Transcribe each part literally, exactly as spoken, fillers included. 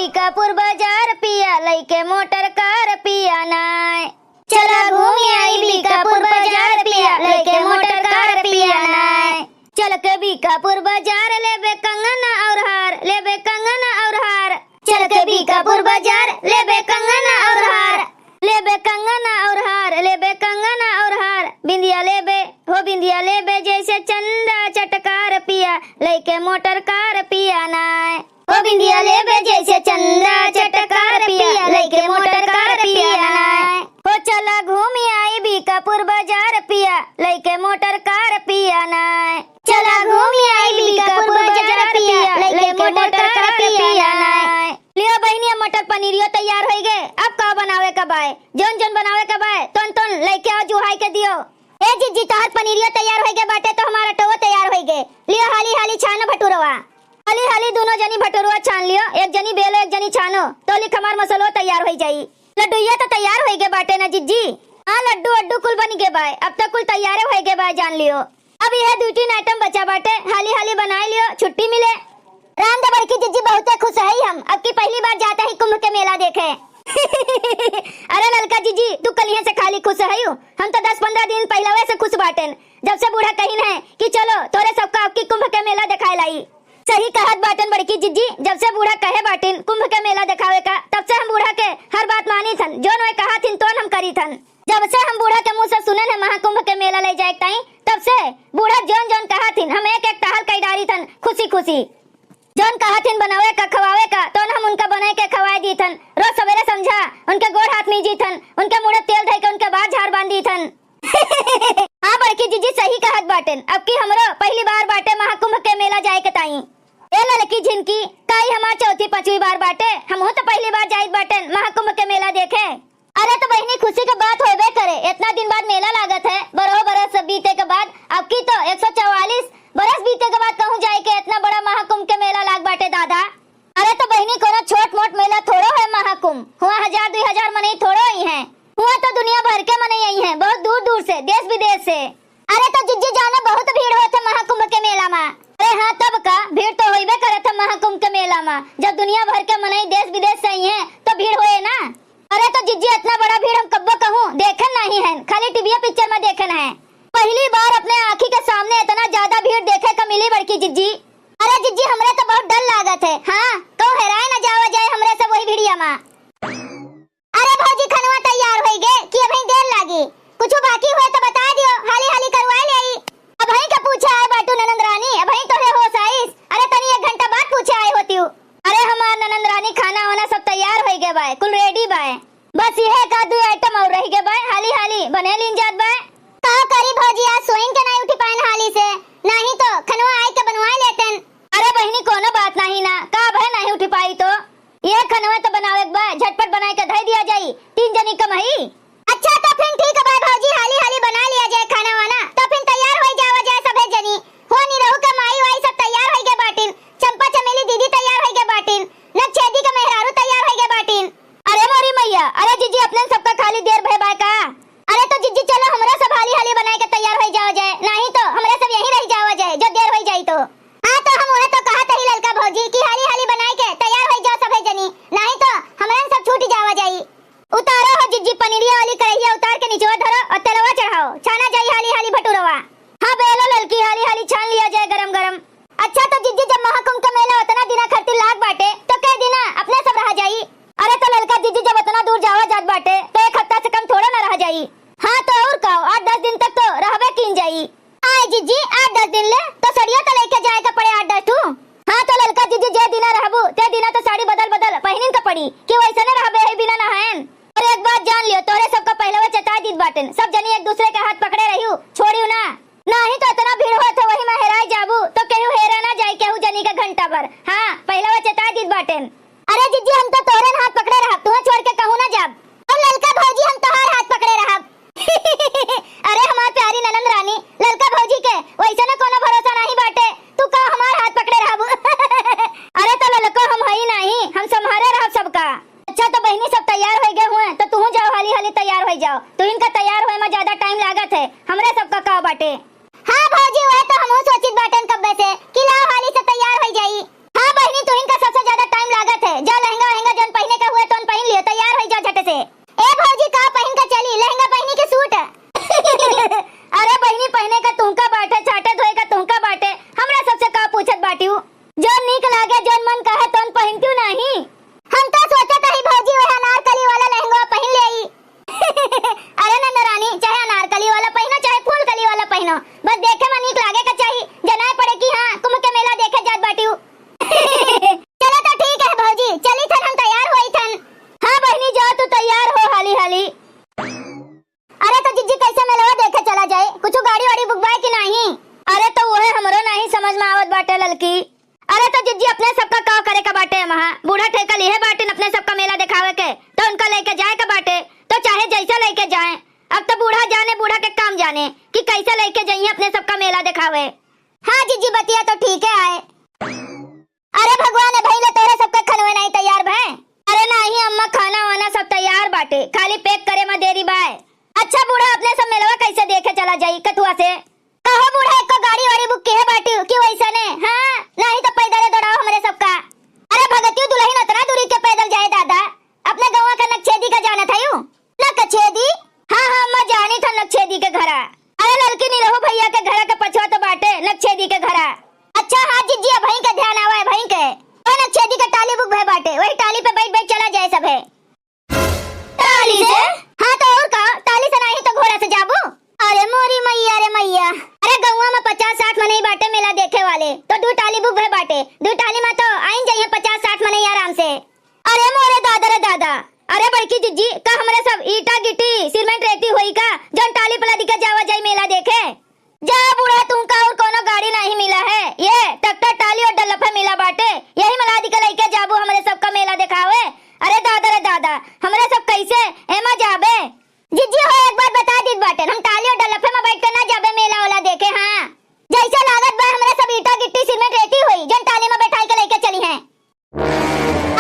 बीकापुर बाजार पिया, लइके मोटर कार पिया नाय। चला घूमि आई बीकापुर बाजार पिया, लइके मोटर कार पिया नाय। चल के बीकापुर बाजार लेबे कंगन और हार, लेबे कंगन और हार। चल के बीकापुर बाजार लेबे कंगन और हार, लेबे कंगन और हार, लेबे कंगन और हार। बिंदिया लेबे, हो बिंदिया लेबे जैसे चंदा चटकार पिया, लइके मोटर कार पिया नाय। हो बिंदिया लेबे जैसे चंदा चटकार पिया, लइके मोटर कार पिया नाय। हो चला घूमि आई बीकापुर बाजार पिया, लइके मोटर कार पिया नाय। चला घूमि आई बीकापुर बाजार पिया, लइके मोटर कार पिया नाय। लियो बहिनिया, मटर पनीरियो तैयार होइ गे। अब का बनावे का बाय? जौन जौन बनावे का बाय, तौन तौन लइके आओ जुहाई के दियो। ए जिज्जी, तोहार पनीरियो तैयार होइ गे बाटे, तो हमार अटवो तैयार होइ गे। लियो हाली हाली छानो भटूरवा। हाली हाली दुनो जनी भटूरवा छान लियो, एक जनी बेलो, एक जनी छानो, तो लिक हमार मसलो तैयार होइ जाई। लड्डुइया तो तैयार होइ गे बाटे ना जिज्जी? हाँ, लड्डू वड्डू कुल बनि गे बाय, अब तो कुल तैयारे होइ गे बाय, जान लियो। अब इहे दुइ तीन आइटम बचा बाटे, हाली हाली बनाए लियो, छुट्टी मिले। राम दे बड़की जिज्जी, बहुते खुश हई हम, अब की पहली बार जात ही कुंभ के मेला देखे। अरे ललका जिज्जी, तू कलिहे से खाली खुश हई, हम तो दस पन्द्रह दिन पहिलवे से खुश बाटेन, जब से बूढ़ा कहिन है कि चलो तोरे सबका अब की कुंभ के मेला देखाए लाई। सही कहत बाटेन बड़की जिज्जी, जब से बूढ़ा कहे बाटिन कुंभ के मेला देखावे का, तब से हम बूढ़ा के हर बात मानी थन, जौन वे कहा थिन तौन हम करी थन। जब से हम बूढ़ा के मुंह से सुनेन है महाकुंभ के मेला ले जाए ताई, तब से बूढ़ा जौन जौन कहा थिन हम एक एक टहल कई डारी थन खुशी खुशी। जौन कहा थिन बनावे का खवावे का, तौन हम उनका बनाए के खवाए दी थन। रोज सवेरे संझा उनके गोड़ हाथ मीजी थन, उनके मुड़े तेल धई के उनके बार झाड़ बांध दी थन। हाँ बड़की जिज्जी सही कहत बाटेन, अब की हमरो पहली बार बाटे महाकुंभ के मेला जाए के ताई। ए ललकी झिनकी, काई हमार चौथी पांचवी बार बाटे, हमहू तो पहली बार जाइत बाटेन महाकुंभ के मेला देखे। अरे तो बहिनी खुशी के बात होबे करे, इतना दिन बाद मेला लागत है, बरहो बरस बीते के बाद, अब की तो एक सौ चौवालीस बरस बीते के बाद कहूँ जाए के इतना बड़ा महाकुंभ के मेला लाग बाटे दादा। अरे तो बहिनी कोनो छोट मोट मेला थोड़ो है महाकुंभ, हुआ हजार दुइ हजार मनई थोड़ो ही हैं, हुआ तो दुनिया भर के मनई आई हैं, बहुत दूर दूर से, देश विदेश से। अरे तो जिज्जी जानो बहुत भीड़ होत है महाकुंभ के मेला मा। अरे हाँ तब का, भीड़ तो होइबे करत है महाकुंभ के मेला मा, जब दुनिया भर के मनई देश विदेश से आई हैं तो भीड़ होए ना। अरे तो जिज्जी इतना बड़ा भीड़ हम कब्बो कहूँ देखेन नहीं है, खाली टीवीए पिक्चर मा देखेन है। पहली बार अपने आँखी के सामने इतना ज्यादा भीड़ देखे का मिली बड़की जिज्जी। अरे जिज्जी हमरे तो बहुत डर लागत है, हाँ कहूँ हेराए ना जावा जाए हमरे सब वही भीड़िया मा। अरे भौजी, खनवा तैयार होई गे कि अबहीं देर लागी? कुछु बाकी होए तो बता दियो, हाली हाली करवाए ले आई। अबहीं के पूछे आए बाटू ननंद रानी, अबहीं तोहरे होश आइस? अरे तनी एक घंटा बाद पूछे आए होतिउ। अरे हमार ननंद रानी, खाना वाना सब तैयार होई गे बाय, कुल रेडी बाय, बस इहे एक आध दुइ आइटम और रहि गे बाय, हाली हाली बने लीन जात बाय। का करी भौजी, आज सोइन के नाहीं उठी पाएन हाली से, नाहीं तो खनवा आए के बनवाए लेतेन। अरे बहिनी, कोनो बात नाहीं ना, का अबहे नाहीं उठी पाई तो? ये खनवा तो बनावे के बा, झटपट बनाए के धई दिया जाई, तीन जनी कम हई। अच्छा तो फिर ठीक है भाई भौजी, हाली हाली बना लिया जाए खाना वाना, तो फिर तैयार होई जावा जाए सभे जनी। हो निरहू के माई वाई सब तैयार होई गे बाटिन, चंपा चमेली दीदी तैयार होई गे बाटिन, नक्छेदी के मेहरारू तैयार होई गे बाटिन। अरे मोरी मैया, अरे जिज्जी अपने सबका खाली देर भय बाय का? अरे तो जिज्जी चलो हमरा सब हाली हाली बनाए के तैयार होई जावा जाए, नाहीं तो हमरा सब यहीं रहि जावा जाए, जो देर होई जाई तो। हाँ, तो हम उहे तो कहत हई ललका भौजी कि हाली हाली बनाई के तैयार होई जाओ सभे जनी, नाहीं तो हमरन सब छूट जावा जाई। उतारो हो जिज्जी पनीरिया वाली कढ़ैया, उतार के निचवा धरो और तेलवा चढ़ाओ, छाना जाई हाली हाली भटूरवा। हाँ बेलो ललकी, हाली हाली छान लिया जाए गरम गरम। अच्छा तो जिज्जी, जब महाकुंभ के मेला उतना दिना खातिर लाग बाटे, तो कई दिना अपने सब रहा जाई? अरे तो ललका जिज्जी, जब उतना दूर जावा जात बाटे, तो एक हफ्ता से कम थोड़ो ना रहा जाई। हाँ तो और का, आठ दस दिन तक तो रहबे कीन जाई। आए जिज्जी, आठ दस दिन ले तो सड़िया तो लेके जाए के पड़े आठ दस ठू। हाँ तो ललका जिज्जी, जे दिना रहबू ते दिना तो साड़ी बदल बदल पहिनिन के पड़ी कि वैसने रहबे है बिना नहायन। और एक बात जान लियो, तोरे सबका पहलवा चेताई दीत बाटेन, सब जनी एक दूसरे के हाथ पकड़े रहियो, छोड़ियो ना, नाहीं तो इतना भीड़ होत है वही में हेराई जाबू तो केहू हेरे ना जाई केहू जनी के घंटा भर। हाँ पहलवा चेताई दीत बाटेन। अरे जिज्जी, हम तो तोहरे हाथ पकड़े रहब, तुहे छोड़ के कहूँ ना जाब। और ललका भौजी, हम तोहार हाथ पकड़े रहब। अरे हमार प्यारी ननंद रानी, ललका भौजी के वैसे ना कोनो भरोसा नाहीं बाटे, तू का हमार हाथ पकड़े रहबू? अरे तो ललको हम हई नाहीं, हम संभारे रहब सबका। अच्छा तो बहिनी सब तैयार होई गे हुए, तो तुहू जाओ हाली हाली तैयार होई जाओ, तुहिन का तैयार होए में ज्यादा टाइम लागत है, हमरे सबका का बाटे। हाँ भौजी, वह तो हमहू सोचित बाटेन कब्बे से कि लाओ हाली से तैयार होई जाई। हाँ बहिनी, तुहिन का सबसे ज्यादा टाइम लागत है, जाओ लहंगा आगे जौन मन कहे तौन पहिनतिउ नाहीं। हम तो सोचत हई भौजी वह अनारकली वाला लहंगा पहिन लेई। अरे नंदरानी, चाहे अनारकली वाला पहिनो, चाहे फूलकली वाला पहिनो, बस देखे में नीक लागे के चाही, जनाए पड़े कि हाँ, कुंभ के मेला देखे जात बाटिउ। चलो तो ठीक है भौजी, चली थन, हम तैयार होई थन। हाँ बहिनी, जा तू तैयार हो हाली हाली। अरे तो जिज्जी, कैसे मेलवा देखे चला जाए, कुछ गाड़ी वाड़ी बुक बाय कि नाहीं? अरे तो उहे हमरो नाहीं समझ में आवत बाटे ललकी। अरे तो जिज्जी, अपने सबका का करे का बाटे वहाँ? बूढ़ा ठेका लिहे बाटिन अपने सबका मेला देखावे के, तो उनका लेके जाए का बाटे, तो चाहे जैसे लेके जाए। अब तो बूढ़ा जाने, बूढ़ा के काम जाने कि कैसे लेके जाइए अपने सबका मेला देखावे। हाँ जिज्जी, बतिया तो ठीक है आए। अरे भगवान, अबहीं ले तोहरे सबके खनवे नाहीं तैयार भए। अरे नाहीं अम्मा, खाना वाना सब तैयार बाटे, खाली पैक करे में देरी बाय। अच्छा बूढ़ा, अपने सब मेलवा कैसे देखे चला जाई कथुआ से? कहो बूढ़ा, एको गाड़ी वाड़ी बुक किहे बाटिउ कि वैसने? हाँ, नाहीं तो पैदले दौड़ाओ हमरे सबका। अरे भगतिउ दुलहिन, अतना दूरी के पैदल जाए दादा? अपने गौवा का नकछेदी का जानत हइउ? नकछेदी? हाँ, हाँ, अम्मा जानी थन नकछेदी के घरा। अरे ललकी निरहू भैया के घरा के पछवा तो बाटे नकछेदी के घरा। अच्छा हाँ जिज्जी, अबहीं के ध्यान आवा है, अबहीं के। ओ नकछेदी के टाली बुक भए बाटे, वही टाली पे बैठ बैठ चला जाए सभे। टाली से? हाँ तो और का, टाली से नाहीं तो घोड़ा से जाबू। अरे मोरी मैया रे मैया, अरे गौवा में पचास साठ मनई बाटे मेला देखे वाले, तो दू टाली बुक भए बाटे, दू टाली में तो आइन जाइए पचास साठ मनई आराम से। अरे मोरे दादा रे दादा, अरे बड़की जिज्जी, का हमरे सब ईटा गिट्टी सीमेंट रेती होई का, जौन टाली पे लदिके जावा जाई मेला देखे? जा बूढ़ा, तुमका और कोनो गाड़ी नाहीं मिला है, ये ट्रैक्टर टाली और डल्लफे मिला बाटे, यही में लादिके लइके जाबू हमरे सबका मेला देखावे। अरे दादा रे दादा, हमरे सब कैसे एमा जाबे? जिज्जी हो, एक बात बता दीत बाटेन, हम टाली और डल्लफे में बैठ के ना जाबे मेला वाला देखे। हाँ, जैसे लागत बा हमरे सब ईटा गिट्टी सीमेंट रेती होई, जौन टाली में बैठाई के लइके चली हैं।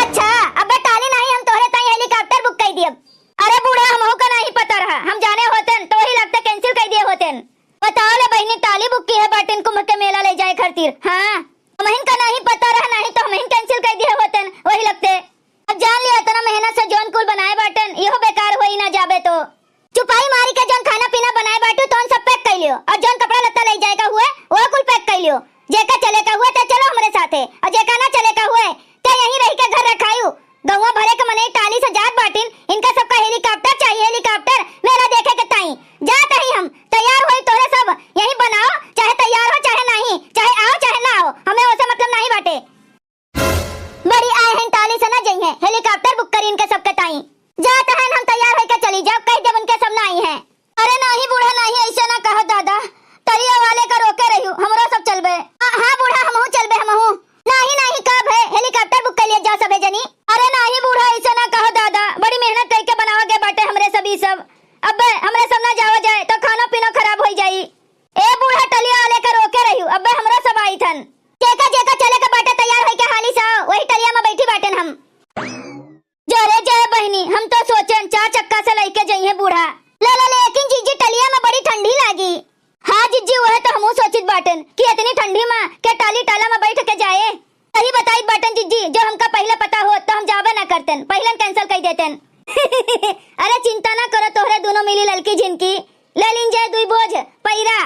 अच्छा, अबे टाली नाहीं, हम तोहरे ताईं हेलीकॉप्टर बुक कइ दियब। अरे बूढ़ा, हमहू का नाहीं पता रहा, हम जाने होतेन तो वही लगते कैंसिल कइ दिए होतेन। बताओ ले बहिनी, टाली बुक किहे बाटेन कुंभ के मेला लइ जाए खातिर। हाँ, हमहिन का नाहीं पता रहा, नाहीं तो हमहिन कैंसिल कइ दिए होतेन वही लगते। अब जान लिया, इतना मेहनत से जौन कुल बनाए बाटेन, इहो बेकार होई ना जाबे तो। चुपाई मारी के जौन खाना पीना बनाए बाटू, तौन सब पैक कइ लियो, और जौन कपड़ा लत्ता लइ जाए का हुए, वो कुल पैक कइ लियो। जेका चले का हुए, ते चलो हमरे साथे, और जेका ना चले का हुए, ते यहीं रहि के घर रखायू। गौवा भरे के मनई टाली से जात बाटिन, इनका सबका हेलीकॉप्टर चाहिए, हेलीकॉप्टर, मेला देखे के ताईं। जात हई हम, तैयार होई तोहरे सब, यहीं बनाओ, चाहे तैयार हो, चाहे नाहीं, चाहे आओ, चाहे ना आओ, हमें ओसे मतलब नाहीं बाटे। बड़ी आए हैं, टाली से ना जइहें, हेलीकॉप्टर बुक करी इनके सबके ताईं। जात हन हम, तैयार होइके चली जाओ, कहि देब उनके सब ना आई हैं। अरे नाहीं बूढ़ा, नाहीं, ऐसे ना कहो दादा, टलिया वाले का रोके रहियो, हमरो सब चलबे। आ, हाँ बूढ़ा, हमहू चलबे, हमहू। नाहीं, नाहीं, का भे, हेलीकॉप्टर बुक कइ लिए जाओ सबे जनी। अरे नाहीं बूढ़ा, ऐसे ना कहो दादा, बड़ी मेहनत कइके बनावा गए बाटे हमरे सब ई सब। अबे हमरे सब ना जावा जाए तो खाना पीना खराब होइ जाई। ए बूढ़ा, टलिया वाले का रोके रहियो, अबे हमरो सब आई थन। जेका जेका चले के बाटे तैयार होइके हाली से आओ, वही टलिया में बैठी बाटेन हम। जरे जय बहिनी, हम तो सोचेन चार चक्का से लइके जइहें बूढ़ा। ला ला, लेकिन जिज्जी टलिया में बड़ी ठंडी लागी। हाँ जिज्जी, वह तो हमहू सोचित बाटेन कि इतनी ठंडी में के टाली टाला में बैठ के जाए। सही बताइत बाटेन जिज्जी, जो हमका पहिले पता होत तो हम जाबे ना करतेन, पहिलेन कैंसिल कइ देतेन। अरे चिंता ना करो, तोहरे दुनो मिली ललकी झिनकी, ले लीन जाए दुई बोझ पैरा।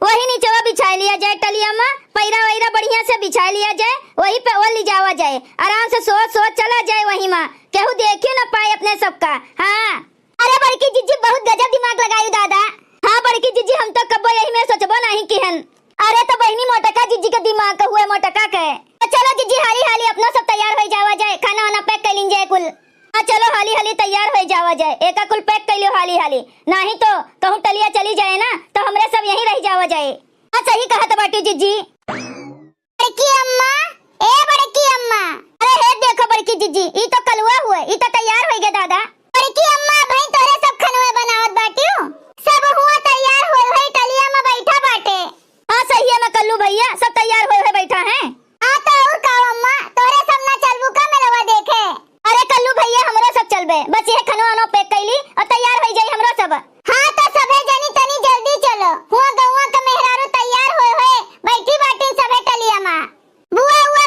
वही नीचवा बिछाए लिया जाए टलिया मा, पैरा वैरा बढ़िया से बिछाए लिया जाए, वही पे ओढ़ ली जावा जाए, आराम से सोत सोत चला जाए वही मा, केहू देखियो ना पाए अपने सबका। हाँ। अरे बड़की जिज्जी बहुत गजब दिमाग लगायू दादा। हाँ बड़की जिज्जी, हम तो कब्बो यही में सोचबो नाहीं किहन। अरे तो बहिनी मोटका जिज्जी के दिमाग का हुए मोटका के। तो चलो जिज्जी हाली हाली अपनो सब तैयार होइ जावा जाए, खाना वाना पैक कइ लीन जाए कुल। हाँ, चलो हाली हाली तैयार होइ जावा जाए, एका कुल पैक कइ लियो हाली हाली, नाहीं तो कहूँ टलिया चली जाए ना, तो हमरे सब यहीं रहि जावा जाए। हाँ, सही कहत बाटी जिज्जी। बड़की अम्मा, ए बड़की अम्मा। अरे हे देखो बड़की जिज्जी, ई तो कलुआ हुए, ई तो तैयार होइ गए दादा। बड़की अम्मा, भाई तोरे सब खनवे बनावत बाटियो, सब हुआ तैयार होइ होइ टलिया में बैठा बाटे। हाँ, सही है, मैं कल्लू भैया, सब तैयार होइ होइ बैठा हैं। हाँ, तो और का अम्मा, तोरे सब ना चलबू का मेलवा देखे? अरे कल्लू भैया, हमरो सब चलबे, बस ये खनो अनो पैक कैली और तैयार होइ जाई हमरो सब। हाँ, तो सभे जनी तनी जल्दी चलो, हुआ गौवा के मेहरारू तैयार होइ होइ बैठी बाटी सभे टलिया मा। बुआ, वो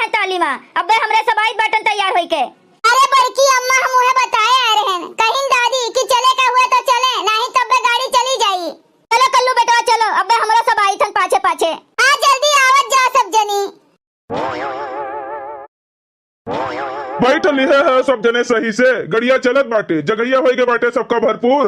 ताली मा, अब्बे हमरे सब आइत बाटन तैयार होइके। अरे बड़की अम्मा, हम उहे बताए आए रहेन, कहिन दादी कि चले का हुए तो चले, नाहीं तो अब्बे गाड़ी चली जाई। चलो कल्लू बेटवा चलो, अब्बे हमरो सब आइथन पाछे पाछे। आ जल्दी आवत जा सब जनी। बैठ लिहे है सब जने सही से, गड़िया चलत बाटे, जगहिया होइगे बाटे सबका भरपूर।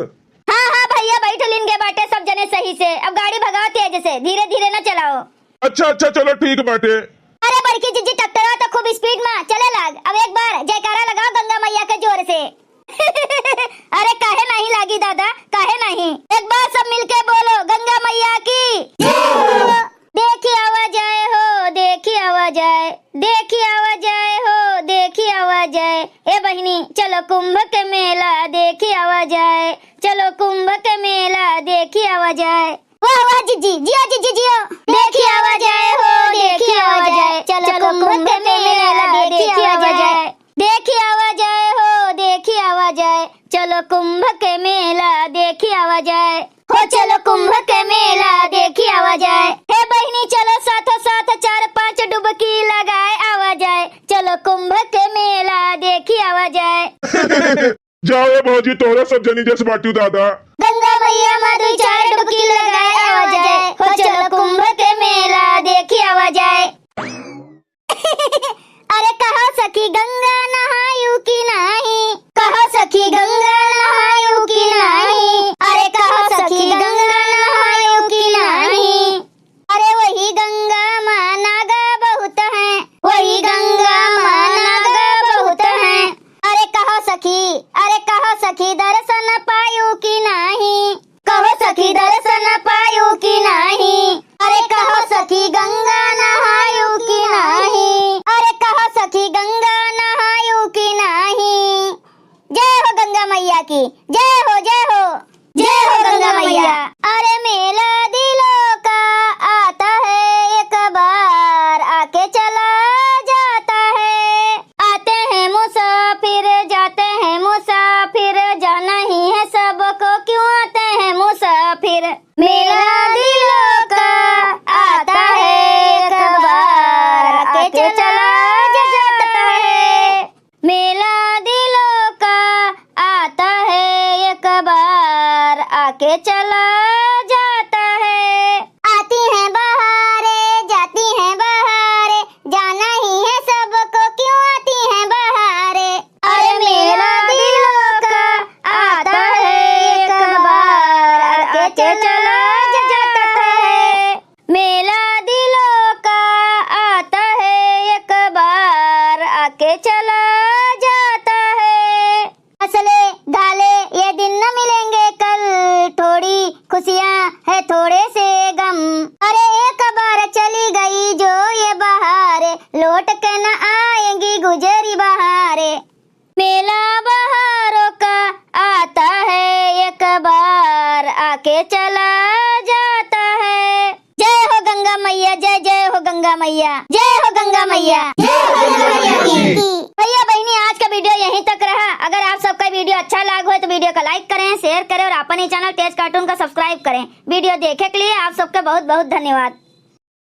हाँ, हाँ भइया, बैठ लिन गे बाटे सब जने सही से। अब गाड़ी भगाओ तेज से, धीरे धीरे न चलाओ। अच्छा, अच्छा, चलो ठीक बाटे। अरे बड़की जिज्जी, ट्रैक्टरवा तो खूब स्पीड मा चले लाग। अब एक बार जयकारा लगाओ गंगा मैया के जोर से। अरे काहे नहीं लागी दादा, काहे नहीं? एक बार सब मिलके बोलो गंगा मैया की। देखी आवा जाए हो, देखी आवा जाए, देखी आवा जाए हो, देखी आवा जाए। ए बहिनी, चलो कुंभ के मेला देखी आवा जाए, चलो कुंभ के मेला देखी आवा जाए। वाह, वाह, जिज्जी, जियो, जिज्जी, जियो। देखी आवा जाए हो, देखी आवा जाए, चलो कुंभ के मेला देखी आवा जाए। देखी आवा जाए हो, देखी आवा जाए, चलो कुंभ के मेला देखी आवा जाए। हो चलो कुंभ के मेला देखी आवा जाए। हे बहिनी, चलो साथ साथ चार पाँच डुबकी लगाए आवा जाए। चलो कुंभ के मेला देखी आवा जाए। जाओ ए भौजी, तोहरा सब जनी जस बाटू दादा। गंगा मैया मा दुई चार डुबकी लगाए आवा जाए। हो चलो कुंभ के मेला देखी आवा जाए। अरे कहो सखी गंगा नहायु कि नाही, कहो सखी गंगा नहायु कि नाही, अरे कहो सखी गंगा नहायु कि नाही। अरे वही गंगा मा नागा बहुत हैं, वही गंगा मा नागा बहुत हैं। अरे कहो सखी, अरे कहो सखी दर्शन पायु कि नाही, कहो सखी दर्शन पायु कि नाही, अरे कहो सखी गंगा नहायु कि नाही, अरे कहो सखी गंगा नहायु कि नाही। जय हो गंगा मैया की, जय हो, जय हो, जय हो गंगा मैया। अरे मेला दिलों का आता है एक बार, आके चला जाता है। आते हैं मुसाफिर, जाते हैं मुसाफिर, जाना ही है सबको, क्यों आते हैं मुसाफिर। मेला दिलों का आता है एक बार, आके चला जाता है। मेला दिलों का आता है एक बार, आके चला जाता है। आती हैं बहारें, जाती हैं बहारें, जाना ही है सबको, क्यों आती हैं बहारें। अरे मेला दिलों का आता है एक बार, आके चला जाता है। मेला दिलों का आता है एक बार, आके चला जाता है। असले गाले ये दिन न मिलेंगे कल, थोड़ी खुशियाँ है थोड़े से गम। अरे एक बार चली गई जो ये बहारें, लौट के न आएंगी गुजरी बहारें। मेला बहारों का आता है एक बार, आके चला जाता है। जय हो गंगा मैया, जय जय हो गंगा मैया, जय हो गंगा मैया, जय हो गंगा मैया की। भइया बहिनी, आज का video यहीं तक रहा। अगर आप सबका video अच्छा लाग होय तो video का like करें, share करें और अपन ही channel तेज cartoon का subscribe करें। Video देखे के लिए आप सबका बहुत बहुत धन्यवाद।